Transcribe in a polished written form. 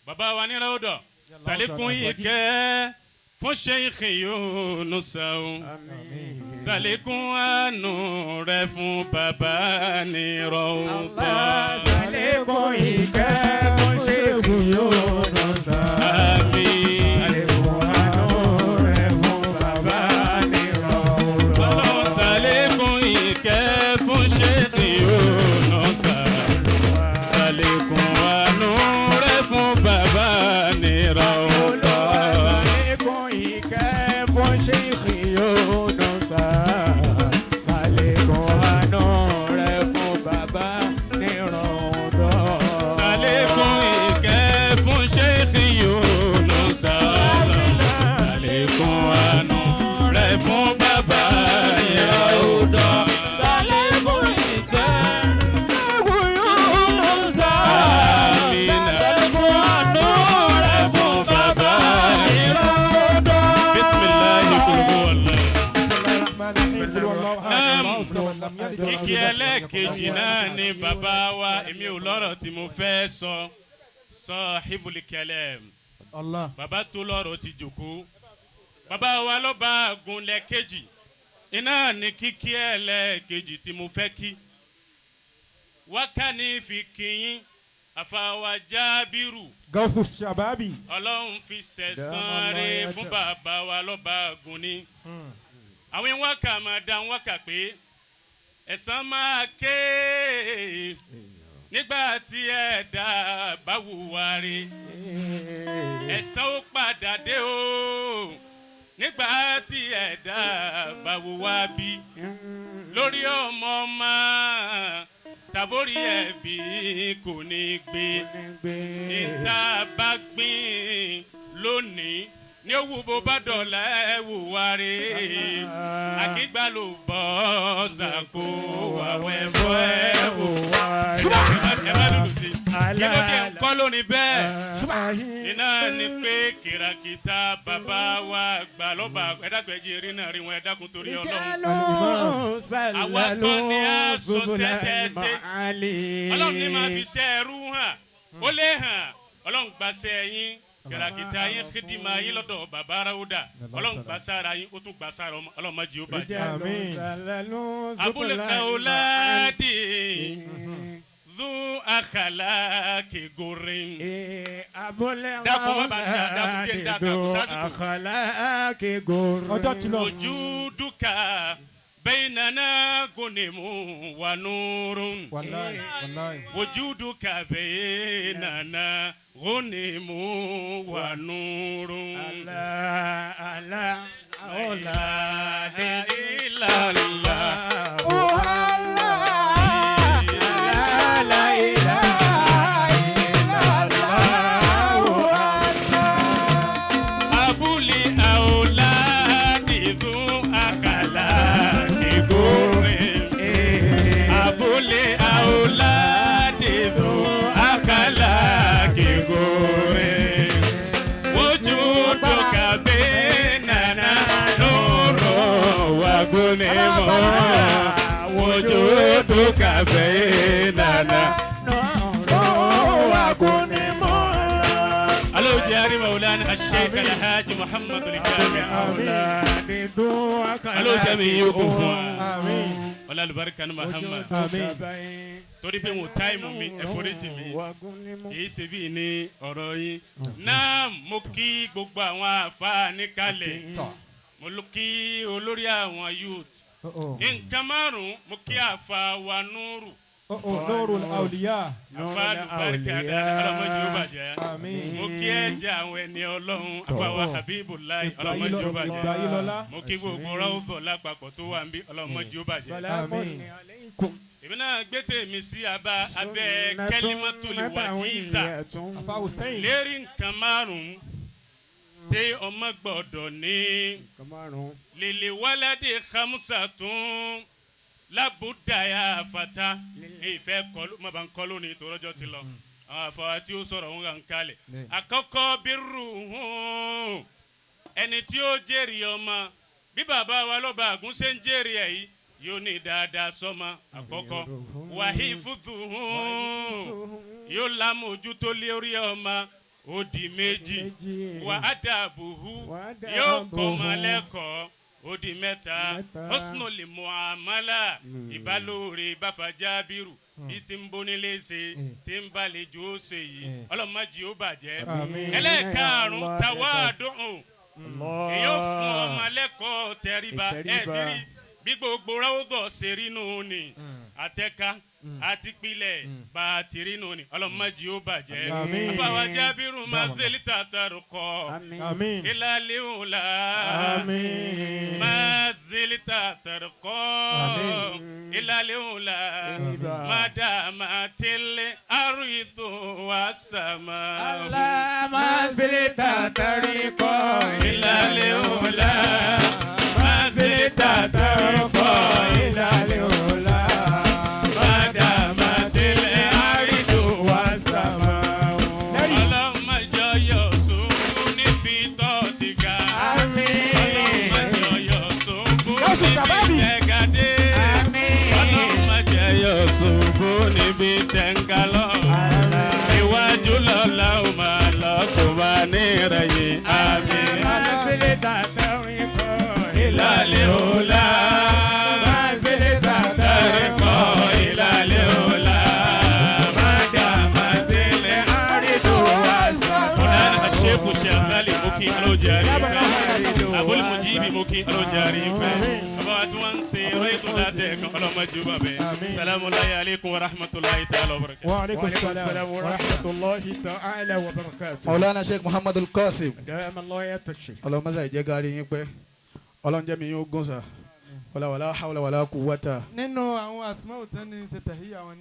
Bàbá wa ní Ráúdọ̀, sàlékún ìkẹ́ fún Sheikh Yunusa o. Sàlékún àánú rẹ fún bàbá ní Ráúdọ̀. Sàlékún ìkẹ́ fún Sheikh Yunusa. Àmín. Sàlékún àánú rẹ̀ fún bàbá ní Ráúdọ̀. Ọlọ́run, sàlékún ìkẹ́ fún Sheikh Yunusa. Sàlékún àánú rẹ fún bàbá ní Ráúdọ̀. Sàlékún ìkẹ́ fún Sheikh Yunusa. Sàlékún àánú rẹ̀ fún bàbá ní Ráúdọ̀. Sàlékún ìkẹ́ fún Sheikh Yunusa. Sàlékún àánú rẹ̀ fún bàbá ní Ráúdọ̀. Sàlékún ìkẹ́ Yunusa. Àmín. Sàlékún àánú rẹ̀ fún bàbá ní Ráúdọ̀. Bismillahi qul huwa Allah. Naam. Kíkí ẹlẹ́ẹ̀kejì náà ni bàbá wa, èmi ò lọ́rọ̀ tí mo fẹ́ sọ, sahibul kalam. Allah. Bàbá tó lọ́rọ̀ ti jòkó. Bàbá wa ló bá gunlẹ̀ kejì. Iná ni kíkí ẹlẹ́ẹ̀kejì tí mo fẹ́ kí. Wákàní fi kíyín, àfàwà Jábírù. Gawsu Shababi. Ọlọ́run fi sẹ̀sán rẹ̀ fún bàbá wa lọ́ba gun ni. Àwọn wákà máa dá wákà pé ẹ̀san máa ké nígbà tí ẹ̀dá bá wùwà rí, ẹ̀san ó padà dé o nígbà tí ẹ̀dá bá wùwà bí lórí ọmọ ọmọ tàbórí ẹ̀bí kò ní gbé. Níta bá gbìn lónìí ní owó bó bá dọ̀la ẹ̀ wùwà rí, àkígbà ló bọ́ sàkó wàwẹ̀ bọ́ ẹ̀ wò. Ẹ má lùlù sí i, kí ló dé ńkọ́ lónìí bẹ́ẹ̀? Iná ni pé kìràkìtà bàbá wa gbà lọ́ba ẹ̀dàgbẹ́jì eré náà rí wọn, ẹ dákun torí Ọlọ́run. Àwa sọ ni a sọ sẹ́tẹ̀ẹ́sẹ́. Ọlọ́run ní máa fi ṣe ẹrú hàn, ó lè hàn. Ọlọ́run gbàṣẹ yín, kìràkìtà yín, xidima yín lọ́dọ̀ bàbá Ráúdà, Ọlọ́run gbà sára yín, ó tún gbà sára ọmọ. Ọlọ́run má jẹ́ ó bàjẹ́. Àmín. Abúlé kawuladi zu akala kegorin. Dákun, má bàa dá, dákun, dé, dákun, kò sásìkò. Ọjọ́ ti lọ. Wujuduka bainana gunimu wa nurun. Wallahi, wallahi. Wujuduka bainana gunimu wa nurun. La ilaha illallah. Abuli auladi zu akala kigore. Abuli auladi zu akala kigore. Wujuduka bainana nuru wa gunimo. Wujuduka bainana. Alo jari Maulana Sheikh Alhaji Muhammad Al-Jami. Alo jami yóò kún fún wa. Àmín. Wala alibarika ni Muhammad. Àmín. Torí pé mo táìmù mi, ẹ foríjì mi. Kìí ṣe bíi ní ọ̀rọ̀ yín. Náà mo kí gbogbo àwọn àfáà níkàlẹ̀. Mo ló kí olórí àwọn youth. Oh, oh. Nǹkan márùn-ún, mo kí àfáà wa Núrù. Oh, oh. Nurul Awliya. Àfáà àlùbáríkà dáadáa, ọlọ́mọdé ó bàjẹ́. Àmín. Mo kí ẹ̀jẹ̀ àwọn ẹni Ọlọ́run, àfáà wa Habibullah, ọlọ́mọdé ó bàjẹ́. Ìgbà yìí lọ́lá. Mo kí gbogbo ráwùbọ̀ lápapọ̀ tó wà ń bí, ọlọ́mọdé ó bàjẹ́. Àmín. Èmi náà gbé tèmi sí abá abẹ́ kẹ́límọ́tò lè wà jíìsà Afa Hussein. lérí nǹkan márùn-ún tí ọmọ gbọ́dọ̀ ní. Lèlè wáládé hamusa tún lábúdàyà fata ìfẹ́ kọlu má bá ń kọ́ lónìí tó rọ́jọ́ ti lọ. Àwọn àfọwọ́ tí ó sọ̀rọ̀ ń kàn kalẹ̀. Àkọ́kọ́ bírù hùn ẹni tí ó jèrè ọmọ bí bàbá wa lọ́ba àgún ṣe ń jèrè ẹ̀ yìí, yóò ní dáadáa sọ́mọ àkọ́kọ́. Wàhí fúdù hùn yóò lámójútó lórí ọmọ. Ó di méjì. Méjì. Wà á dàbùhù, Wà á yóò kọ́ ọmọ dàbùhù. lẹ́kọ̀ọ́. Ó di mẹ́ta. Mẹ́ta. Husnul muamala, ìbálòrè bàfà jábìrù bí tí ń bónílé ṣe, tí ń balẹ̀jọ́ ó ṣe yìí, ọlọ́mọdé ó bàjẹ́. Àmín. Ẹlẹ́ẹ̀karùn-ún, tawadu'u, èyí ó fún ọmọ lẹ́kọ̀ọ́ tẹríba. Ẹ Ìtẹríba. ti rí bí gbogbo ráwọ́dọ̀ ṣe rí nù ní àtẹ́ka àti pilẹ̀ bá a ti rí nù ní, ọlọ́mọdé ó bàjẹ́. Àmín. Afáwa jábìrù máa ṣe lítà tarukọ Àmín. Àmín. ìlàlẹ́ òòlà. Àmín. ما زلت ترقى إلى الأولى ما دامت الأرض والسماء. Allah ma zilta tariqo. إلى الأولى ما زلت ترقى ila al-ula. ما دامت الأرض Was-sama'u. اللهم jọyọ̀ ṣubú níbi tó ti ga. Àmín. Ọlọ́mọ jọyọ̀ ṣubú Yọ̀sù níbi Sàbábì. tẹ̀gàdé. Àmín. Ọlọ́mọ jẹyọ̀ ṣubú níbi tẹ̀ǹgà lọ. Iwájú lọ́la ó máa lọ kó bá ní ìrẹ̀yìn. Àmín. Ma zilta tariqo. Ìlàlẹ̀ òòlà. Ma zilta Tẹ̀rẹ̀kọ́ ìlàlẹ̀ òòlà. Má dà má délẹ̀. Aridu was-sama'u. Mọ̀lánà Aṣẹ́kù Ṣàkálì mú kí ọlọ́jà rí fẹ́. Abul Mujibi mú kí ọlọ́jà rí fẹ́. Bàbá wa tí wọ́n ń ṣe eré tó látẹ̀ kan ọlọ́mọdé bàbẹ́. Àmín. Salamu alaykum wa rahmatulahi ta'ala wa barakatuh. Wa aleykum Wa alaykum salaam assalam wa rahmatullahi ta'ala wa barakatuh. Maulana Sheikh Muhammad Al-Qasim. Dama Allah ya tashi. Ọlọ́mọsá ìjẹ́ gari yín pẹ́, ọlọ́njẹ́ mi yín ó gùn sà, wàlá wàlá hawla wàlá quwwata. Nínú àwọn asmaul tán ní ṣe tàhíyà wọn.